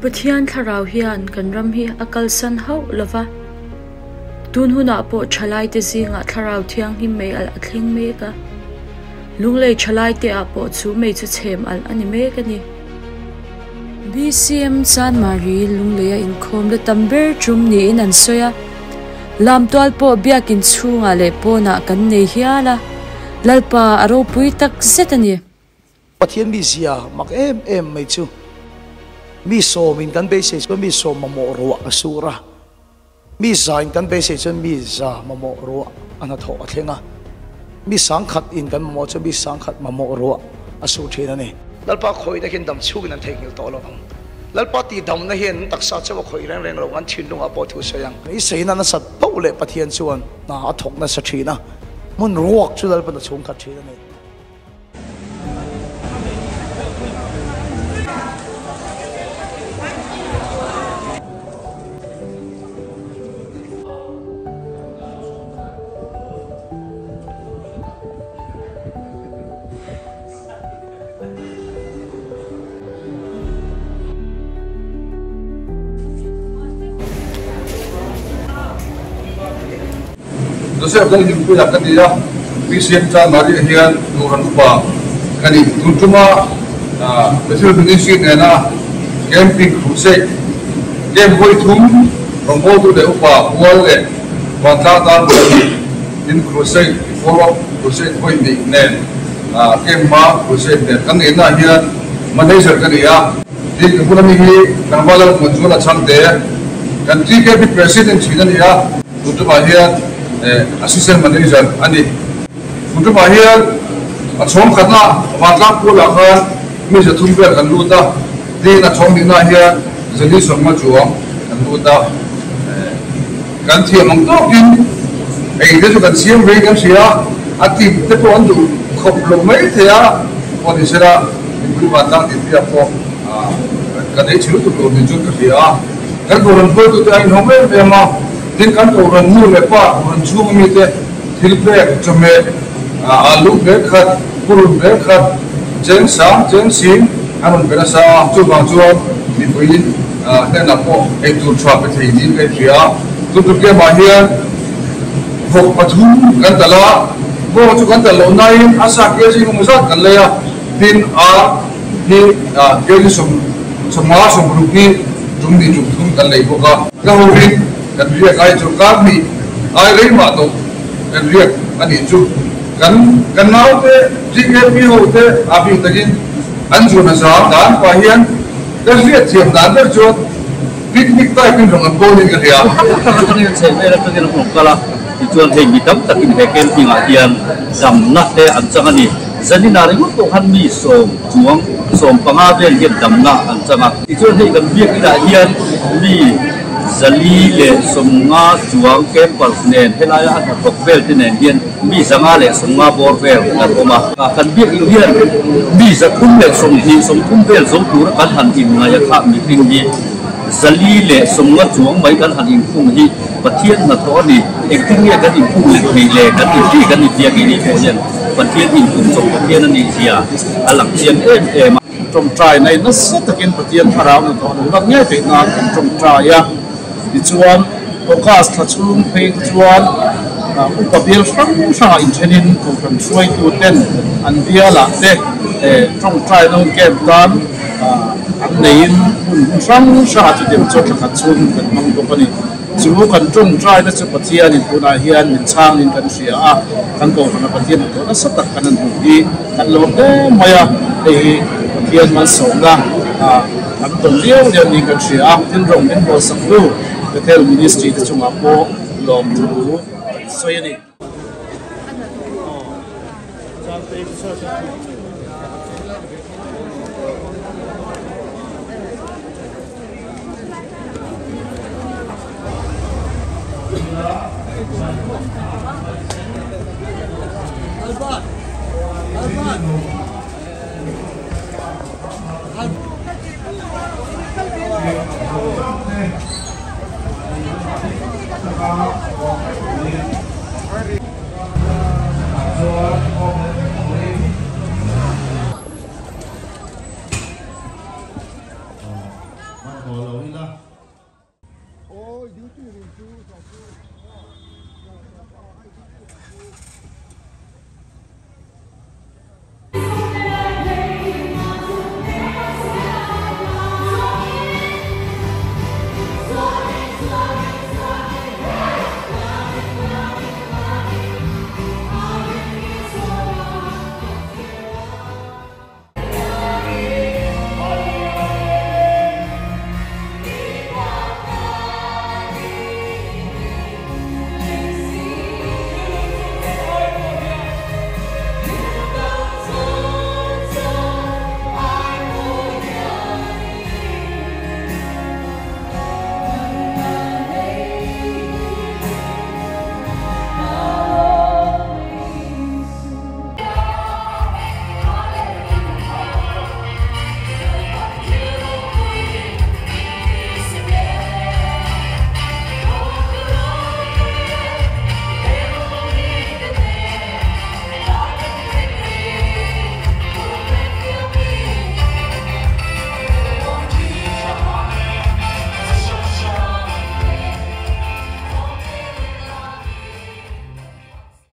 Pathian thlarau hian kan ram hi a kalsan hauh lova, tun hunah pawh thalaite zingah thlarau thianghlim mei alh a thleng mek a, Lunglei thalaite ah pawh chu mei chu chhem alh a ni mek a ni. BCM Chanmari Lungleia inkhawm la tam ber tum niin an sawi a, Lamtual pawh biakin chhungah leh pawnah kan nei hial a, Lalpa a ropui tak zet a ni. Pathian mizia mak em em mai chu mi sawmin kan beisei chuan mi sawm mamawh ruah a sur a, mi zain kan beisei chuan mi za mamawh ruah a hnathawh a thleng a, mi sangkhat in kan mamawh chuan mi sangkhat mamawh ruah a sur thin a ni. Lalpa khawihna hian dam chhungin an theihnghilh tawh lo ang. Lalpa tihdamna hian an taksa chauh a khawih reng reng lo ang, an thinlungah pawh thu sawi ang. I saina nasat poh leh Pathian chuan hna a thawk nasa thin a, hmun ruak chu Lalpan a chhungkhat thin a ni. Joseph Lalhimpuia ka ni a, BCM Chanmari ah hian Duhran upa ka ni. Tun tuma Bethel Ministry nena Camping Crusade camp vawi thum rawngbawltu leh upa Pual leh Vantlang tan vawi hnih tin Crusade follow up Crusade vawi hnih nen camp hma Crusade nen kan neihna ah hian Manager ka ni a. Tin ka bula mi hi Tlangval Lalmuanzuala Chhangte kan TKP President thin a ni a. Tuntumah hian Assistant Manager a ni. Tuntumah hian a chhawng khatna Vantlang Pualah khan mi 300 vel kan lut a, tin a chhawng hnihnaah hian 450 chuang kan lut a. Kan thiam ang tawkin ei te chu kan siam vei kan hria a, a tip te pawh an duh khawp lo mai thei a, pawh ni sela mipui Vantlang tihpiah pawh kan ei chhe lutuk lo ni chuan ka hria a. Kan Kohhran hruaitute a inhawng em em a, tin kan Kohhran nu leh pa, Kohhran chhunga mite thil pek, chawhmeh, alu bag khat, purun bag khat, cheng sang, cheng sing an rawn pe nasa a, chuvang chuan mipui hnenah pawh eitur tha pe thei niin ka inhria a. Tuntum kemah hian vawk pathum kan talh a, vawk chu kan talh loh nain a sa kg engemaw zat kan lei a, tin a hi kg 50 60 hi tum ni tum thum kan lei bawk a. Ka hoin kan riak ai chu kar hnih ai rei mah tawh kan riak a nih chu. Kan kan naute GKP ho te a bik takin an zun a zam dan pah hian ka hriat thiam dan ber chuan picnic type in rawn an kawl in ka hria. Chutiang chheh vel atangin an rawn kal a, tichuan hei mi tam takin he camping ah hian damna te an chang a ni. Zaninah ringawt pawh khan mi sawm chuang 15 vel hian damna an chang a. Tichuan hei kan biakinah hian mi 150 chuang campers nen helaia a hnathawk vel te nen hian mi 150 bawr vel kan awm a. Kan biakin hian mi 320, 30 vel zo tura kan han inngaih a kha mihring hi 150 chuang mai kan han inkhung hi Pathian hnathawh a ni. Engtin nge kan inkhung leh theih le kan inti kan inbiakin ni pawh hian Pathian inkhung chawp Pathian a nih zia a lang chiang em em a. Tawngtai na in nasa takin Pathian thlarau na tawh lo lak ngei theih nan kan tawngtai a. Tichuan August thla chhung phei te chuan upa bial hrang hrangah inthenin Kohhran hruaitu ten an bialah te tawngtai na hun camp tan an neiin hun hun hrang hrangah chutiang chuan thla khat chhung kan hmang bawk a ni. Chu kan tawngtaina chu Pathianin tunah hian min chhangin kan hria a, kan Kohhrana Pathian hnathawh nasa tak kan han hmuh hi kan lawm hle mai a, hei hi Pathian malsawmna kan tawn liau liau niin kan hria a, tin rawng min bawlsak hnu Bethel Ministry te chungah pawh lawmthu kan sawi a ni. a.